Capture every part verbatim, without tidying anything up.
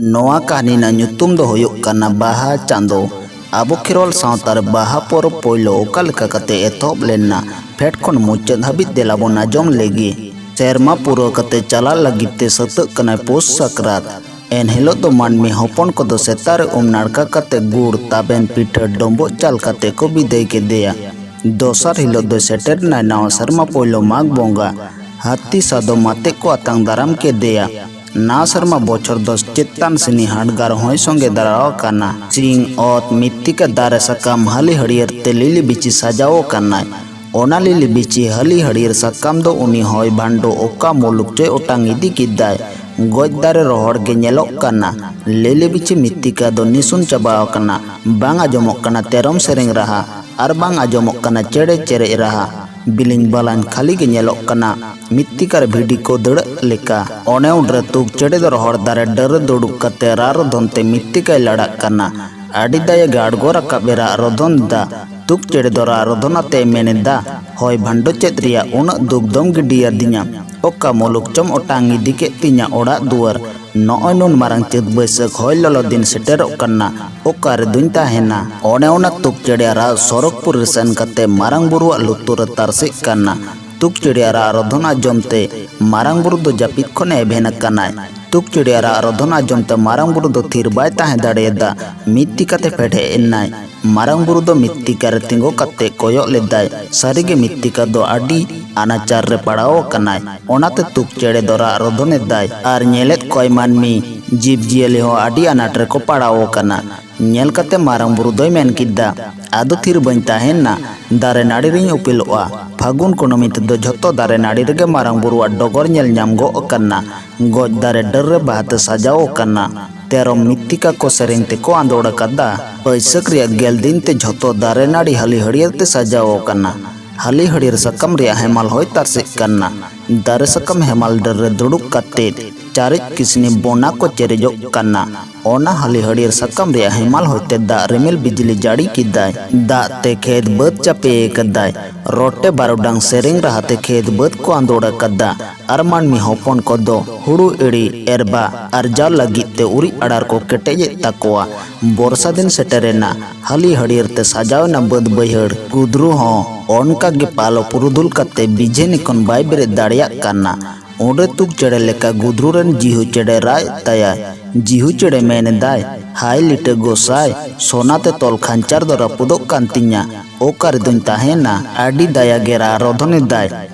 ᱱᱚᱣᱟ ᱠᱟᱹᱦᱱᱤ ᱨᱮᱱᱟᱜ ᱧᱩᱛᱩᱢ ᱫᱚ ᱦᱩᱭᱩᱜ ᱠᱟᱱᱟ ᱵᱟᱦᱟ ᱪᱟᱸᱫᱚ᱾ ᱟᱵᱚ ᱠᱷᱮᱨᱣᱟᱞ ᱥᱟᱶᱛᱟ ᱨᱮ ᱵᱟᱦᱟ ᱯᱚᱨᱚᱵᱽ ᱯᱳᱭᱞᱳ ᱚᱠᱟ ᱞᱮᱠᱟ ᱠᱟᱛᱮ ᱮᱛᱚᱦᱚᱵ ᱞᱮᱱᱟ, ᱯᱷᱮᱰ ᱠᱷᱚᱱ ᱢᱩᱪᱟᱹᱫ ᱦᱟᱹᱵᱤᱡ ᱫᱮᱞᱟ ᱵᱚᱱ ᱟᱸᱡᱚᱢ ᱞᱮᱜᱮ᱾ ᱥᱮᱨᱢᱟ ᱯᱩᱨᱟᱹᱣ ᱠᱟᱛᱮ ᱪᱟᱞᱟᱜ ᱞᱟᱹᱜᱤᱫ ᱛᱮ ᱥᱟᱹᱛᱟᱹᱜ ᱠᱟᱱᱟᱭ ᱯᱳᱥ ᱥᱟᱠᱨᱟᱛ᱾ ᱮᱱ ᱦᱤᱞᱳᱜ ᱫᱚ ᱢᱟᱹᱱᱢᱤ ᱦᱚᱯᱚᱱ ᱠᱚᱫᱚ ᱥᱮᱛᱟᱜ ᱨᱮ ᱩᱢ ᱱᱟᱲᱠᱟ ᱠᱟᱛᱮ ᱜᱩᱲ, ᱛᱟᱵᱮᱱ, ᱯᱤᱴᱷᱟᱹ, ᱰᱳᱢᱵᱳᱜ ᱪᱟᱞ ᱠᱟᱛᱮ ᱠᱚ ᱵᱤᱫᱟᱹᱭ ᱠᱮᱫᱮᱭᱟ᱾ ᱫᱚᱥᱟᱨ ᱦᱤᱞᱳᱜ ᱫᱚ ᱥᱮᱴᱮᱨ ᱮᱱᱟᱭ ᱱᱟᱣᱟ ᱥᱮᱨᱢᱟ ᱯᱳᱭᱞᱳ ᱢᱟᱜᱽ ᱵᱚᱸᱜᱟ᱾ ᱦᱟᱹᱛᱤ ᱥᱟᱫᱚᱢ ᱟᱛᱮ ᱠᱚ ᱟᱛᱟᱝ ᱫᱟᱨᱟᱢ ᱠᱮᱫᱮᱭᱟ᱾ ᱱᱟᱣᱟ ᱥᱮᱨᱢᱟ ᱵᱚᱪᱷᱚᱨ ᱫᱚ ᱪᱮᱛᱟᱱ ᱥᱮᱱᱤ ᱦᱟᱰᱜᱟᱨ ᱦᱚᱭ ᱥᱚᱸᱜᱮ ᱫᱟᱨᱟᱣ ᱟᱠᱟᱱᱟ᱾ ᱥᱤᱧ, ᱚᱛ, ᱢᱤᱛᱛᱤᱠᱟ, ᱫᱟᱨᱮ ᱥᱟᱠᱟᱢ ᱦᱟᱹᱞᱤ ᱦᱟᱹᱨᱭᱟᱹᱲ ᱛᱮ ᱞᱤᱞᱤ ᱵᱤᱪᱤ ᱥᱟᱡᱟᱣ ᱟᱠᱟᱱᱟᱭ᱾ ᱚᱱᱟ ᱞᱤᱞᱤ ᱵᱤᱪᱤ ᱦᱟᱹᱞᱤ ᱦᱟᱹᱨᱭᱟᱹᱲ ᱥᱟᱠᱟᱢ ᱫᱚ ᱩᱱᱤ ᱦᱚᱭ ᱵᱷᱟᱱᱰᱚ ᱚᱠᱟ ᱢᱩᱞᱩᱠ ᱪᱚᱭ ᱚᱴᱟᱝ ᱤᱫᱤ ᱠᱮᱫᱟᱭ᱾ ᱜᱚᱡ ᱫᱟᱨᱮ ᱨᱚᱦᱚᱲ ᱜᱮ ᱧᱮᱞᱚᱜ ᱠᱟᱱᱟ᱾ ᱞᱤᱞᱤ ᱵᱤᱪᱤ ᱢᱤᱛᱛᱤᱠᱟ ᱫᱚ ᱱᱤᱥᱩᱱ ᱪᱟᱵᱟ ᱟᱠᱟᱱᱟ᱾ ᱵᱟᱝ ᱟᱸᱡᱚᱢᱚᱜ ᱠᱟᱱᱟ ᱛᱮᱨᱚᱢ ᱥᱮᱨᱮᱧ ᱨᱟᱦᱟ ᱟᱨ ᱵᱟᱝ ᱟᱸᱡᱚᱢᱚᱜ ᱠᱟᱱᱟ ᱪᱮᱬᱮ ᱪᱮᱨᱮᱡ ᱨᱟᱦᱟ᱾ ᱵᱤᱞᱤᱧ ᱵᱟᱞᱟᱧ ᱠᱷᱟᱹᱞᱤ ᱜᱮ ᱧᱮᱞᱚᱜ ᱠᱟᱱᱟ, ᱢᱤᱛᱛᱤᱠᱟᱨ ᱵᱷᱤᱰᱤ ᱠᱚ ᱫᱟᱹᱲᱟᱹᱜ ᱞᱮᱠᱟ᱾ ᱚᱱᱮ ᱩᱱᱨᱮ ᱛᱩᱠ ᱪᱮᱬᱮ ᱫᱚ ᱨᱚᱦᱚᱲ ᱫᱟᱨᱮ ᱰᱟᱹᱨ ᱨᱮ ᱫᱩᱲᱩᱵ ᱠᱟᱛᱮ ᱨᱟᱜ ᱨᱚᱫᱷᱚᱱ ᱛᱮ ᱢᱤᱛᱛᱤᱠᱟᱭ ᱞᱟᱲᱟᱜ ᱠᱟᱱᱟ᱾ ᱟᱹᱰᱤ ᱫᱟᱭᱟ ᱜᱮ ᱟᱬᱜᱚ ᱨᱟᱠᱟᱵ ᱮ ᱨᱟᱜ ᱨᱚᱫᱷᱚᱱ ᱫᱟ᱾ ᱛᱩᱠ ᱪᱮᱬᱮ ᱫᱚ ᱨᱟᱜ ᱨᱚᱫᱷᱚᱱ ᱟᱛᱮ ᱢᱮᱱ ᱮᱫᱟ, ᱦᱚᱭ ᱵᱷᱟᱱᱰᱚ ᱪᱮᱫ ᱨᱮᱭᱟᱜ ᱩᱱᱟᱹᱜ ᱫᱩᱠ ᱫᱚᱢ ᱜᱤᱰᱤᱭᱟᱫᱤᱧᱟ? ᱚᱠᱟ ᱢᱩᱞᱩᱠ ᱪᱚᱢ ᱚᱴᱟᱝ ᱤᱫᱤ ᱠᱮᱫ ᱛᱤᱧᱟ ᱚᱲᱟᱜ ᱫᱩᱣᱟᱹᱨ? ᱱᱚᱜᱼᱚᱭ ᱱᱩᱱ ᱢᱟᱨᱟᱝ ᱪᱟᱹᱛ ᱵᱟᱹᱭᱥᱟᱹᱠᱷ ᱦᱚᱭ ᱞᱚᱞᱚ ᱫᱤᱱ ᱥᱮᱴᱮᱨᱚᱜ ᱠᱟᱱᱟ, ᱚᱠᱟ ᱨᱮᱫᱚᱧ ᱛᱟᱦᱮᱱᱟ? ᱚᱱᱮ ᱚᱱᱟ ᱛᱩᱠ ᱪᱮᱬᱮᱭᱟᱜ ᱨᱟᱜ ᱥᱚᱨᱚᱜᱽᱯᱩᱨ ᱨᱮ ᱥᱮᱱ ᱠᱟᱛᱮ ᱢᱟᱨᱟᱝ ᱵᱩᱨᱩᱣᱟᱜ ᱞᱩᱛᱩᱨ ᱨᱮ ᱛᱟᱨᱥᱮᱜ ᱠᱟᱱᱟ᱾ ᱛᱩᱠ ᱪᱮᱬᱮᱭᱟᱜ ᱨᱟᱜ ᱨᱚᱫᱷᱚᱱ ᱟᱸᱡᱚᱢ ᱛᱮ ᱢᱟᱨᱟᱝ ᱵᱩᱨᱩ ᱫᱚ ᱡᱟᱹᱯᱤᱫ ᱠᱷᱚᱱᱮ ᱮᱵᱷᱮᱱ ᱟᱠᱟᱱᱟᱭ᱾ ᱛᱩᱠ ᱪᱮᱬᱮᱭᱟᱜ ᱨᱟᱜ ᱨᱚᱫᱷᱚᱱ ᱟᱸᱡᱚᱢ ᱛᱮ ᱢᱟᱨᱟᱝ ᱵᱩᱨᱩ ᱫᱚ ᱛᱷᱤᱨ ᱵᱟᱭ ᱛᱟᱦᱮᱸ ᱫᱟᱲᱮᱭᱟᱫᱟ᱾ ᱢᱤᱫ ᱛᱤ ᱠᱟᱛᱮ ᱯᱷᱮᱰ ᱦᱮᱡ ᱮᱱᱟᱭ᱾ ᱢᱟᱨᱟᱝ ᱵᱩᱨᱩ ᱫᱚ ᱢᱤᱫ ᱛᱤ ᱠᱟᱨᱮ ᱛᱤᱸᱜᱩ ᱠᱟᱛᱮ ᱠᱚᱭᱚᱜ ᱞᱮᱫᱟᱭ᱾ ᱥᱟᱹᱨᱤᱜᱮ ᱢᱤᱫ ᱛᱤ ᱠᱟ ᱫᱚ ᱟᱹᱰᱤ ᱟᱱᱟᱪᱟᱨ ᱨᱮ ᱯᱟᱲᱟᱣ ᱟᱠᱟᱱᱟᱭ᱾ ᱚᱱᱟᱛᱮ ᱛᱩᱠ ᱪᱮᱬᱮ ᱫᱚ ᱨᱟᱜ ᱨᱚᱫᱷᱚᱱ ᱮᱫᱟᱭ ᱟᱨ ᱧᱮᱞᱮᱫ ᱠᱚᱭ ᱢᱟᱹᱱᱢᱤ ᱡᱤᱵᱽ ᱡᱤᱭᱟᱹᱞᱤ ᱦᱚᱸ ᱟᱹᱰᱤ ᱟᱱᱟᱴ ᱨᱮᱠᱚ ᱯᱟᱲᱟᱣ ᱟᱠᱟᱱᱟ᱾ ᱧᱮᱞ ᱠᱟᱛᱮ ᱢᱟᱨᱟᱝ ᱵᱩᱨᱩ ᱫᱚᱭ ᱢᱮᱱ ᱠᱮᱫᱟ, ᱟᱫᱚ ᱛᱷᱤᱨ ᱵᱟᱹᱧ ᱛᱟᱦᱮᱱᱟ, ᱫᱟᱨᱮ ᱱᱟᱹᱲᱤ ᱨᱤᱧ ᱩᱯᱮᱞᱚᱜᱼᱟ᱾ ᱯᱷᱟᱹᱜᱩᱱ ᱠᱩᱱᱟᱹᱢᱤ ᱛᱮᱫᱚ ᱡᱷᱚᱛᱚ ᱫᱟᱨᱮ ᱱᱟᱹᱲᱤ ᱨᱮᱜᱮ ᱢᱟᱨᱟᱝ ᱵᱩᱨᱩᱣᱟᱜ ᱰᱚᱜᱚᱨ ᱧᱮᱞ ᱧᱟᱢ ᱜᱚᱜ ᱟᱠᱟᱱᱟ᱾ ᱜᱚᱡ ᱫᱟᱨᱮ ᱰᱟᱹᱨ ᱨᱮ ᱵᱟᱦᱟ ᱛᱮ ᱥᱟᱡᱟᱣ ᱟᱠᱟᱱᱟ᱾ ᱛᱮᱨᱚᱢ ᱢᱤᱛᱛᱤᱠᱟ ᱠᱚ ᱥᱮᱨᱮᱧ ᱛᱮᱠᱚ ᱟᱸᱫᱳᱲ ᱟᱠᱟᱫᱟ᱾ ᱵᱟᱹᱭᱥᱟᱹᱠᱷ ᱨᱮᱭᱟᱜ ᱜᱮᱞ ᱫᱤᱱ ᱛᱮ ᱡᱷᱚᱛᱚ ᱫᱟᱨᱮ ᱱᱟᱹᱲᱤ ᱦᱟᱹᱞᱤ ᱦᱟᱹᱲᱭᱟᱹᱲ ᱛᱮ ᱥᱟᱡᱟᱣ ᱟᱠᱟᱱᱟ᱾ ᱦᱟᱹᱞᱤ ᱦᱟᱹᱲᱭᱟᱹᱲ ᱥᱟᱠᱟᱢ ᱨᱮᱭᱟᱜ ᱦᱮᱢᱟᱞ ᱦᱚᱭ ᱛᱟᱨᱥᱮᱜ ᱠᱟᱱᱟ᱾ ᱫᱟᱨᱮ ᱥᱟᱠᱟᱢ ᱦᱮᱢᱟᱞ ᱰᱟᱹᱨ ᱨᱮ ᱫᱩᱲᱩᱵ ᱠᱟᱛᱮ ᱪᱟᱨᱮᱡ ᱠᱤᱥᱱᱤ ᱵᱚᱱᱟ ᱠᱚ ᱪᱮᱨᱮᱡᱚᱜ ᱠᱟᱱᱟ᱾ ᱚᱱᱟ ᱦᱟᱹᱞᱤ ᱦᱟᱹᱲᱭᱟᱹᱨ ᱥᱟᱠᱟᱢ ᱨᱮᱭᱟᱜ ᱦᱮᱢᱟᱞ ᱦᱚᱭᱛᱮ ᱫᱟᱜ ᱨᱤᱢᱤᱞ ᱵᱤᱡᱽᱞᱤ ᱡᱟᱹᱲᱤ ᱠᱮᱫᱟᱭ᱾ ᱫᱟᱜ ᱛᱮ ᱠᱷᱮᱛ ᱵᱟᱹᱫᱽ ᱪᱟᱯᱮ ᱟᱠᱟᱫᱟᱭ᱾ ᱨᱚᱴᱮ ᱵᱟᱨᱩᱰᱟᱝ ᱥᱮᱨᱮᱧ ᱨᱟᱦᱟ ᱛᱮ ᱠᱷᱮᱛ ᱵᱟᱹᱫᱽ ᱠᱚ ᱟᱸᱫᱳᱲ ᱟᱠᱟᱫᱟ᱾ ᱟᱨ ᱢᱟᱹᱱᱢᱤ ᱦᱚᱯᱚᱱ ᱠᱚᱫᱚ ᱦᱩᱲᱩ ᱮᱲᱤ ᱮᱨᱵᱟ ᱟᱨᱡᱟᱣ ᱞᱟᱹᱜᱤᱫ ᱛᱮ ᱩᱨᱤᱡ ᱟᱲᱟᱨ ᱠᱚ ᱠᱮᱴᱮᱡᱮᱫ ᱛᱟᱠᱚᱣᱟ᱾ ᱵᱚᱨᱥᱟ ᱫᱤᱱ ᱥᱮᱴᱮᱨᱮᱱᱟ᱾ ᱦᱟᱹᱞᱤ ᱦᱟᱹᱲᱭᱟᱹᱨ ᱛᱮ ᱥᱟᱡᱟᱣ ᱮᱱᱟ ᱵᱟᱹᱫᱽ ᱵᱟᱹᱭᱦᱟᱹᱲ᱾ ᱜᱩᱫᱽᱨᱩ ᱦᱚᱸ ᱚᱱᱠᱟ ᱜᱮ ᱯᱟᱞᱚ ᱯᱩᱨᱩᱫᱷᱩᱞ ᱠᱟᱛᱮ ᱵᱤᱡᱷᱮᱱᱤ ᱠᱷᱚᱱ ᱵᱟᱭ ᱵᱮᱨᱮᱫ ᱫᱟᱲᱮᱭᱟᱜ ᱠᱟᱱᱟ᱾ ᱚᱸᱰᱮ ᱛᱩᱠ ᱪᱮᱬᱮ ᱞᱮᱠᱟ ᱜᱩᱫᱽᱨᱩ ᱨᱮᱱ ᱡᱤᱦᱩ ᱪᱮᱬᱮ ᱨᱟᱜ ᱮᱫ ᱛᱟᱭᱟᱭ᱾ ᱡᱤᱦᱩ ᱪᱮᱬᱮ ᱢᱮᱱ ᱮᱫᱟᱭ, "ᱦᱟᱭ ᱞᱤᱴᱟᱹ ᱜᱚᱸᱥᱟᱭ, ᱥᱚᱱᱟ ᱛᱮ ᱛᱚᱞ ᱠᱷᱟᱧᱪᱟᱨ ᱫᱚ ᱨᱟᱹᱯᱩᱫᱚᱜ ᱠᱟᱱ ᱛᱤᱧᱟ, ᱚᱠᱟ ᱨᱮᱫᱚᱧ ᱛᱟᱦᱮᱱᱟ?" ᱟᱹᱰᱤ ᱫᱟᱭᱟ ᱜᱮ ᱨᱟᱜ ᱨᱚᱫᱷᱚᱱ ᱮᱫᱟᱭ᱾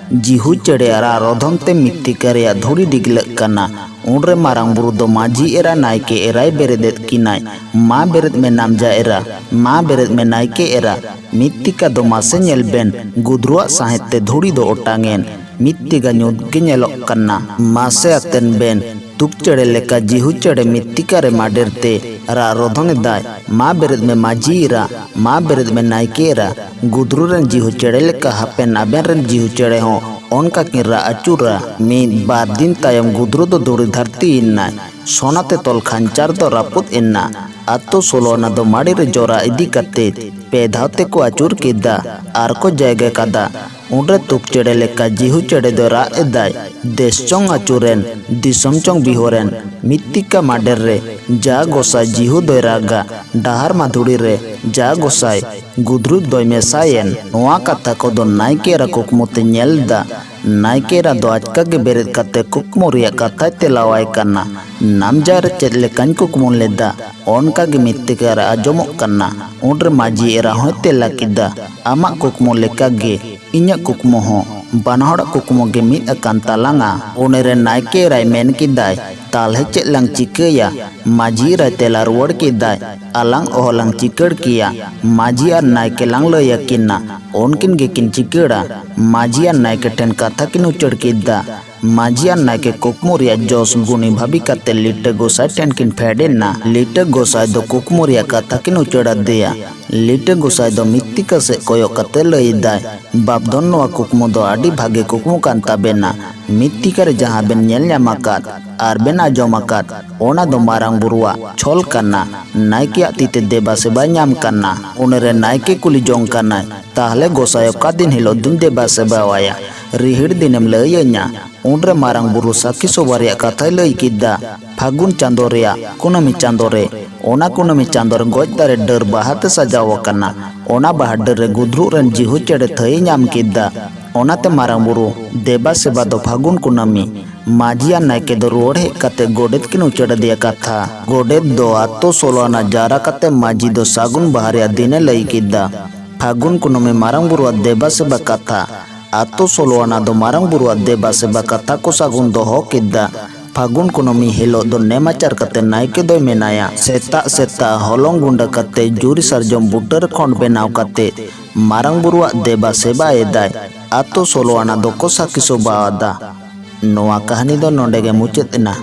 ᱡᱤᱦᱩ ᱪᱮᱬᱮ ᱨᱟᱜ ᱨᱚᱫᱷᱚᱱ ᱛᱮ ᱢᱤᱛᱛᱤᱠᱟ ᱨᱮᱭᱟᱜ ᱫᱷᱩᱲᱤ ᱰᱤᱜᱽᱞᱟᱹᱜ ᱠᱟᱱᱟ᱾ ᱩᱱᱨᱮ ᱢᱟᱨᱟᱝ ᱵᱩᱨᱩ ᱫᱚ ᱢᱟᱹᱡᱷᱤ ᱮᱨᱟ ᱱᱟᱭᱠᱮ ᱮᱨᱟᱭ ᱵᱮᱨᱮᱫ ᱮᱫ ᱠᱤᱱᱟᱭ᱾ "ᱢᱟ ᱵᱮᱨᱮᱫ ᱢᱮ ᱱᱟᱢᱡᱟ ᱮᱨᱟ, ᱢᱟ ᱵᱮᱨᱮᱫ ᱢᱮ ᱱᱟᱭᱠᱮ ᱮᱨᱟ, ᱢᱤᱛᱛᱤᱠᱟ ᱫᱚ ᱢᱟᱥᱮ ᱧᱮᱞ ᱵᱮᱱ, ᱜᱩᱫᱽᱨᱩᱣᱟᱜ ᱥᱟᱸᱦᱮᱫ ᱛᱮ ᱫᱷᱩᱲᱤ ᱫᱚ ᱚᱴᱟᱝ ᱮᱱ, ᱢᱤᱛᱛᱤᱠᱟ ᱧᱩᱛ ᱜᱮ ᱧᱮᱞᱚᱜ ᱠᱟᱱᱟ, ᱢᱟᱥᱮ ᱟᱛᱮᱱ ᱵᱮᱱ᱾" ᱛᱩᱠ ᱪᱮᱬᱮ ᱞᱮᱠᱟ ᱡᱤᱦᱩ ᱪᱮᱬᱮ ᱢᱤᱛᱛᱤᱠᱟ ᱨᱮ ᱢᱟᱰᱮᱨ ᱛᱮ ᱨᱟᱜ ᱨᱚᱫᱷᱚᱱ ᱮᱫᱟᱭ, "ᱢᱟ ᱵᱮᱨᱮᱫ ᱢᱮ ᱢᱟᱹᱡᱷᱤ ᱮᱨᱟ, ᱢᱟ ᱵᱮᱨᱮᱫ ᱢᱮ ᱱᱟᱭᱠᱮ ᱮᱨᱟ, ᱜᱩᱫᱽᱨᱩ ᱨᱮᱱ ᱡᱤᱦᱩ ᱪᱮᱬᱮ ᱞᱮᱠᱟ ᱦᱟᱯᱮᱱ ᱟᱵᱮᱱ ᱨᱮᱱ ᱡᱤᱦᱩ ᱪᱮᱬᱮ ᱦᱚᱸ ᱚᱱᱠᱟ ᱠᱤᱱ ᱨᱟᱜ ᱟᱹᱪᱩᱨᱟ᱾" ᱢᱤᱫ ᱵᱟᱨ ᱫᱤᱱ ᱛᱟᱭᱚᱢ ᱜᱩᱫᱽᱨᱩ ᱫᱚ ᱫᱷᱩᱲᱤ ᱫᱷᱟᱹᱨᱛᱤ ᱮᱱᱟᱭ᱾ ᱥᱚᱱᱟ ᱛᱮ ᱛᱚᱞ ᱠᱷᱟᱧᱪᱟᱨ ᱫᱚ ᱨᱟᱹᱯᱩᱫ ᱮᱱᱟ᱾ ᱟᱛᱳ ᱥᱳᱞᱳ ᱟᱱᱟ ᱫᱚ ᱢᱟᱲᱮ ᱨᱮ ᱡᱚᱨᱟ ᱤᱫᱤ ᱠᱟᱛᱮ ᱯᱮ ᱫᱷᱟᱣ ᱛᱮᱠᱚ ᱟᱹᱪᱩᱨ ᱠᱮᱫᱟ ᱟᱨ ᱠᱚ ᱡᱟᱭᱜᱟ ᱠᱟᱫᱟ᱾ ᱩᱱᱨᱮ ᱛᱩᱠ ᱪᱮᱬᱮ ᱞᱮᱠᱟ ᱡᱤᱦᱩ ᱪᱮᱬᱮ ᱫᱚ ᱨᱟᱜ ᱮᱫᱟᱭ, "ᱫᱮᱥ ᱪᱚᱝ ᱟᱹᱪᱩᱨᱮᱱ, ᱫᱤᱥᱚᱢ ᱪᱚᱝ ᱵᱤᱦᱚᱨᱮᱱ, ᱢᱤᱛᱛᱤᱠᱟ ᱢᱟᱰᱮᱨ ᱨᱮ ᱡᱟ ᱜᱚᱸᱥᱟᱭ ᱡᱤᱦᱩ ᱫᱚᱭ ᱨᱟᱜᱟ, ᱰᱟᱦᱟᱨ ᱢᱟ ᱫᱷᱩᱲᱤ ᱨᱮ ᱡᱟ ᱜᱚᱸᱥᱟᱭ ᱜᱩᱫᱽᱨᱩᱡ ᱫᱚᱭ ᱢᱮᱥᱟᱭᱮᱱ᱾" ᱱᱚᱣᱟ ᱠᱟᱛᱷᱟ ᱠᱚᱫᱚ ᱱᱟᱭᱠᱮ ᱮᱨᱟ ᱠᱩᱠᱢᱩ ᱛᱮ ᱧᱮᱞ ᱮᱫᱟ᱾ ᱱᱟᱭᱠᱮ ᱮᱨᱟ ᱫᱚ ᱟᱪᱠᱟ ᱜᱮ ᱵᱮᱨᱮᱫ ᱠᱟᱛᱮ ᱠᱩᱠᱢᱩ ᱨᱮᱭᱟᱜ ᱠᱟᱛᱷᱟᱭ ᱛᱮᱞᱟᱣᱟᱭ ᱠᱟᱱᱟ᱾ "ᱱᱟᱢᱡᱟ ᱨᱮ ᱪᱮᱫ ᱞᱮᱠᱟᱧ ᱠᱩᱠᱢᱩ ᱞᱮᱫᱟ, ᱚᱱᱠᱟ ᱜᱮ ᱢᱤᱫ ᱛᱮᱜᱮ ᱨᱮ ᱟᱸᱡᱚᱢᱚᱜ ᱠᱟᱱᱟ᱾" ᱩᱱᱨᱮ ᱢᱟᱹᱡᱷᱤ ᱮᱨᱟ ᱦᱚᱸᱭ ᱛᱮᱞᱟ ᱠᱮᱫᱟ, "ᱟᱢᱟᱜ ᱠᱩᱠᱢᱩ ᱞᱮᱠᱟ ᱜᱮ ᱤᱧᱟᱹᱜ ᱠᱩᱠᱢᱩ ᱦᱚᱸ, ᱵᱟᱱᱟ ᱦᱚᱲᱟᱜ ᱠᱩᱠᱢᱩ ᱜᱮ ᱢᱤᱫ ᱟᱠᱟᱱ ᱛᱟᱞᱟᱝᱟ᱾" ᱩᱱᱤ ᱨᱮ ᱱᱟᱭᱠᱮ ᱮᱨᱟᱭ ᱢᱮᱱ ᱠᱮᱫᱟᱭ, "ᱛᱟᱞᱦᱮ ᱪᱮᱫ ᱞᱟᱝ ᱪᱤᱠᱟᱹᱭᱟ?" ᱢᱟᱹᱡᱷᱤ ᱮᱨᱟᱭ ᱛᱮᱞᱟ ᱨᱩᱣᱟᱹᱲ ᱠᱮᱫᱟᱭ, "ᱟᱞᱟᱝ ᱚᱦᱚᱞᱟᱝ ᱪᱤᱠᱟᱹᱲ ᱠᱮᱭᱟ᱾ ᱢᱟᱹᱡᱷᱤ ᱟᱨ ᱱᱟᱭᱠᱮ ᱞᱟᱝ ᱞᱟᱹᱭ ᱟᱹᱠᱤᱱᱟ, ᱩᱱᱠᱤᱱ ᱜᱮᱠᱤᱱ ᱪᱤᱠᱟᱹᱲᱟ᱾" ᱢᱟᱹᱡᱷᱤ ᱟᱨ ᱱᱟᱭᱠᱮ ᱴᱷᱮᱱ ᱠᱟᱛᱷᱟ ᱠᱤᱱ ᱩᱪᱟᱹᱲ ᱠᱮᱫᱟ᱾ ᱢᱟᱹᱡᱷᱤ ᱟᱨ ᱱᱟᱭᱠᱮ ᱠᱩᱠᱢᱩ ᱨᱮᱭᱟᱜ ᱡᱚᱥ ᱜᱩᱱᱤ ᱵᱷᱟᱹᱵᱤ ᱠᱟᱛᱮ ᱞᱤᱴᱟᱹ ᱜᱚᱸᱥᱟᱭ ᱴᱷᱮᱱ ᱠᱤᱱ ᱯᱷᱮᱰ ᱮᱱᱟ᱾ ᱞᱤᱴᱟᱹ ᱜᱚᱸᱥᱟᱭ ᱫᱚ ᱠᱩᱠᱢᱩ ᱨᱮᱭᱟᱜ ᱠᱟᱛᱷᱟ ᱠᱤᱱ ᱩᱪᱟᱹᱲ ᱟᱫᱮᱭᱟ᱾ ᱞᱤᱴᱟᱹ ᱜᱚᱸᱥᱟᱭ ᱫᱚ ᱢᱤᱛᱛᱤᱠᱟ ᱥᱮᱫ ᱠᱚᱭᱚᱜ ᱠᱟᱛᱮ ᱞᱟᱹᱭ ᱮᱫᱟᱭ, "ᱵᱟᱯᱫᱷᱚᱱ, ᱱᱚᱣᱟ ᱠᱩᱠᱢᱩ ᱫᱚ ᱟᱹᱰᱤ ᱵᱷᱟᱜᱮ ᱠᱩᱠᱢᱩ ᱠᱟᱱ ᱛᱟᱵᱮᱱᱟ᱾ ᱢᱤᱛᱛᱤᱠᱟ ᱨᱮ ᱡᱟᱦᱟᱸ ᱵᱮᱱ ᱧᱮᱞ ᱧᱟᱢ ᱟᱠᱟᱫ ᱟᱨ ᱵᱮᱱ ᱟᱸᱡᱚᱢ ᱟᱠᱟᱫ, ᱚᱱᱟ ᱫᱚ ᱢᱟᱨᱟᱝ ᱵᱩᱨᱩᱣᱟᱜ ᱪᱷᱚᱞ ᱠᱟᱱᱟ᱾ ᱱᱟᱭᱠᱮᱭᱟᱜ ᱛᱤ ᱛᱮ ᱫᱮᱵᱟ ᱥᱮᱵᱟ ᱧᱟᱢ ᱠᱟᱱᱟ᱾" ᱩᱱᱨᱮ ᱱᱟᱭᱠᱮ ᱠᱩᱞᱤ ᱡᱚᱝ ᱠᱟᱱᱟᱭ, "ᱛᱟᱦᱞᱮ ᱜᱚᱸᱥᱟᱭ ᱚᱠᱟ ᱫᱤᱱ ᱦᱤᱞᱳᱜ ᱫᱩᱧ ᱫᱮᱵᱟ ᱥᱮᱵᱟᱣᱟᱭᱟ? ᱨᱤᱦᱤᱲ ᱫᱤᱱᱮᱢ ᱞᱟᱹᱭᱟᱹᱧᱟ?" ᱩᱱᱨᱮ ᱢᱟᱨᱟᱝ ᱵᱩᱨᱩ ᱥᱟᱹᱠᱷᱤ ᱥᱚᱵᱷᱟ ᱨᱮᱭᱟᱜ ᱠᱟᱛᱷᱟᱭ ᱞᱟᱹᱭ ᱠᱮᱫᱟ, ᱯᱷᱟᱹᱜᱩᱱ ᱪᱟᱸᱫᱳ ᱨᱮᱭᱟᱜ ᱠᱩᱱᱟᱹᱢᱤ ᱪᱟᱸᱫᱳ ᱨᱮ, ᱚᱱᱟ ᱠᱩᱱᱟᱹᱢᱤ ᱪᱟᱸᱫᱳ ᱨᱮ ᱜᱚᱡ ᱫᱟᱨᱮ ᱰᱟᱹᱨ ᱵᱟᱦᱟ ᱛᱮ ᱥᱟᱡᱟᱣ ᱟᱠᱟᱱᱟ᱾ ᱚᱱᱟ ᱵᱟᱦᱟ ᱰᱟᱹᱨ ᱨᱮ ᱜᱩᱫᱽᱨᱩᱜ ᱨᱮᱱ ᱡᱤᱦᱩ ᱪᱮᱬᱮ ᱛᱷᱟᱹᱭᱮ ᱧᱟᱢ ᱠᱮᱫᱟ᱾ ᱚᱱᱟᱛᱮ ᱢᱟᱨᱟᱝ ᱵᱩᱨᱩ ᱫᱮᱵᱟ ᱥᱮᱵᱟ ᱫᱚ ᱯᱷᱟᱹᱜᱩᱱ ᱠᱩᱱᱟᱹᱢᱤ᱾ ᱢᱟᱹᱡᱷᱤ ᱟᱨ ᱱᱟᱭᱠᱮ ᱫᱚ ᱨᱩᱣᱟᱹᱲ ᱦᱮᱡ ᱠᱟᱛᱮ ᱜᱚᱰᱮᱛ ᱠᱤᱱ ᱩᱪᱟᱹᱲ ᱟᱫᱮᱭᱟ ᱠᱟᱛᱷᱟ᱾ ᱜᱚᱰᱮᱛ ᱫᱚ ᱟᱛᱳ ᱥᱳᱞᱳ ᱟᱱᱟ ᱡᱟᱣᱨᱟ ᱠᱟᱛᱮ ᱢᱟᱹᱡᱷᱤ ᱫᱚ ᱥᱟᱹᱜᱩᱱ ᱵᱟᱦᱟ ᱨᱮᱭᱟᱜ ᱫᱤᱱᱮ ᱞᱟᱹᱭ ᱠᱮᱫᱟ᱾ ᱯᱷᱟᱹᱜᱩᱱ ᱠᱩᱱᱟᱹᱢᱤ ᱢᱟᱨᱟᱝ ᱵᱩᱨᱩᱣᱟᱜ ᱫᱮᱵᱟ ᱥᱮᱵᱟ ᱠᱟᱛᱷᱟ᱾ ᱟᱛᱳ ᱥᱳᱞᱳ ᱟᱱᱟ ᱫᱚ ᱢᱟᱨᱟᱝ ᱵᱩᱨᱩᱣᱟᱜ ᱫᱮᱵᱟ ᱥᱮᱵᱟ ᱠᱟᱛᱷᱟ ᱠᱚ ᱥᱟᱹᱜᱩᱱ ᱫᱚᱦᱚ ᱠᱮᱫᱟ᱾ ᱯᱷᱟᱹᱜᱩᱱ ᱠᱩᱱᱟᱹᱢᱤ ᱦᱤᱞᱳᱜ ᱫᱚ ᱱᱮᱢᱟᱪᱟᱨ ᱠᱟᱛᱮ ᱱᱟᱭᱠᱮ ᱫᱚᱭ ᱢᱮᱱᱟᱭᱟ, ᱥᱮᱛᱟᱜ ᱥᱮᱛᱟᱜ ᱦᱚᱞᱚᱝ ᱜᱩᱸᱰᱟᱹ ᱠᱟᱛᱮ ᱡᱩᱨᱤ ᱥᱟᱨᱡᱚᱢ ᱵᱩᱴᱟᱹ ᱨᱮ ᱠᱷᱚᱸᱰ ᱵᱮᱱᱟᱣ ᱠᱟᱛᱮ ᱢᱟᱨᱟᱝ ᱵᱩᱨᱩᱣᱟᱜ ᱫᱮᱵᱟ ᱥᱮᱵᱟ ᱮᱫᱟᱭ᱾ ᱟᱛᱳ ᱥᱳᱞᱳ ᱟᱱᱟ ᱫᱚᱠᱚ ᱥᱟᱹᱠᱷᱤ ᱥᱚᱵᱷᱟ ᱟᱫᱟ᱾ ᱱᱚᱣᱟ ᱠᱟᱹᱦᱱᱤ ᱫᱚ ᱱᱚᱰᱮ ᱜᱮ ᱢᱩᱪᱟᱹᱫ ᱮᱱᱟ᱾